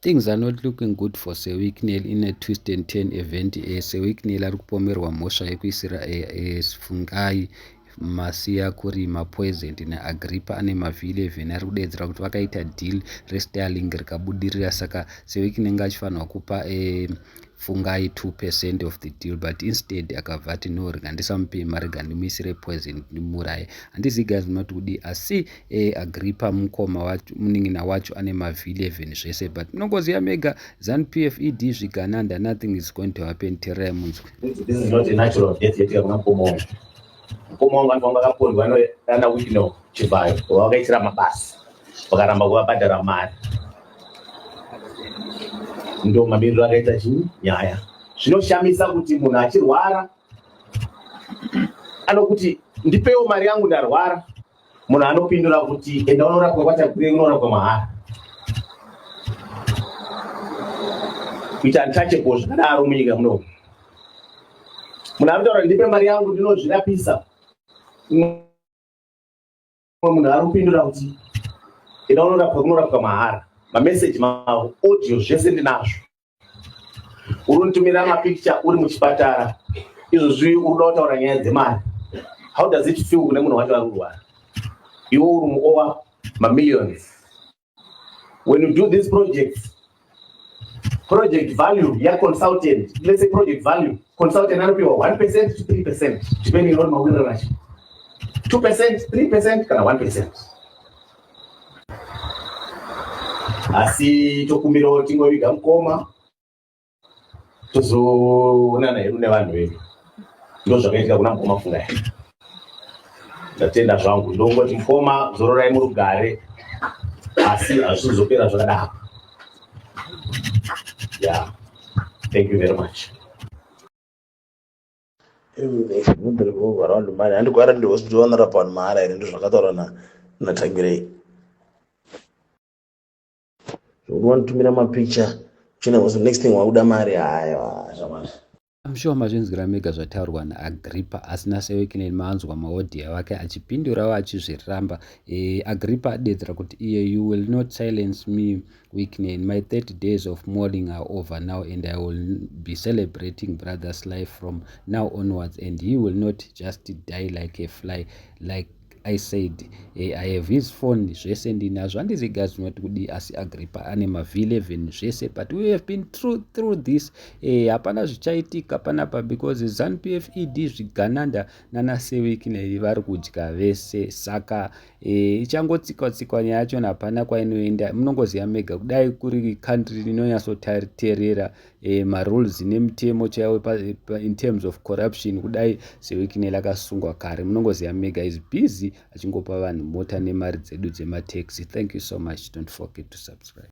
Things are not looking good for Sir Wicknell in a twist and turn event. Sir Wicknell ari kupomerwa mhosva yekuisira Fungai Masiya kurima poisoned naAgrippa ane mavhi 11 ari kudeedzera kuti vakaita deal reStarlink rikabudirira saka Sir Wicknell achifanirwa kupa Fungai 2% of the deal but instead akabva ati no rega ndisamupe mari rega ndimuisire poison ndimuuraye. Handizivi guys munoti kudii asi Agrippa mukoma wacho munin'ina wacho ane mavhi 11 zvese but munongoziva mega Zanu PF ED zvigananda nothing is going to happen tererai munzwe. This is not a natural death yaitika kuna mukoma wangu. Mukoma wangu anhu vanga vakapondwa nana Wicknell Chivayo vavakaitira mabasa vakaramba kuvabhadhara mari. Ndo mamiriro akaita chii nyaya. Zvinoshamisa kuti munhu achirwara anokuti ndipewo mari yangu ndarwara. Munhu anopindura kuti enda unorapwa kwaTagwirei unorapwa mahara. Kuita untouchable zvakadaro munyika muno. Munhu anotaura ndipe mari yangu ndinozvirapisa. Mumwe munhu ari kupindura kuti enda unorapwa kunorapwa mahara. Mameseji mavo, audio zvese ndinazvo. Uri kunitumira mapicture uri muchipatara. Izvozvi uri kuda kutaura nyaya dzemari. How does it feel kune munhu wacho ari kurwara? Iwe uri muowa mamillions. When you do these projects, project value yaconsultant, let's say project value, consultant anopiwa 1% to 3% depending on mawirirano acho. 2%, 3% kana 1%. Asi tokumbirawo tingoviga mukoma tozoonana hedu nevanhu vedu. Ndozvakaitika kuna mukoma Fungai. Ndatenda zvangu, ndongoti mukoma zororai murugare, asi hazvizopera zvakadaro. Yeah, thank you very much. Everything revolve around money. Handigwara ndi hospital vanorapa vanhu mahara here ndozvakataurwa naTagwirei. Zvekuti wanitumira mapicture uchienda hospital next thing wakuda mari haiwa zvamazvo. I'm sure mazvinzwira mega zvataurwa naAgrippa asi naSewekinen manzwa maodhiya wake achipindurawo achizviramba. Agrippa adedzera kuti iye you will not silence me Wicknell. My 30 days of mourning are over now and I will be celebrating brother's life from now onwards and he will not just die like a fly like I said. I have his phone zvese ndinazvo handizi guys unoti kudii asi Agrippa ane mav11 zvese but we have been through this. Hapana zvichaitika panapa because Zanu PF ED zvigananda nana Sewiknell vari kudya vese saka ichangotsikwa tsikwa nyaya yacho hapana kwainoenda munongoziva mega kudai kuri country inonyatsoteerera marules nemitemo chaiwo in terms of corruption kudai Sewiknell akasungwa kare munongoziva mega is busy achingopa vanhu mota nemari dzedu dzemataxi. Thank you so much, don't forget to subscribe.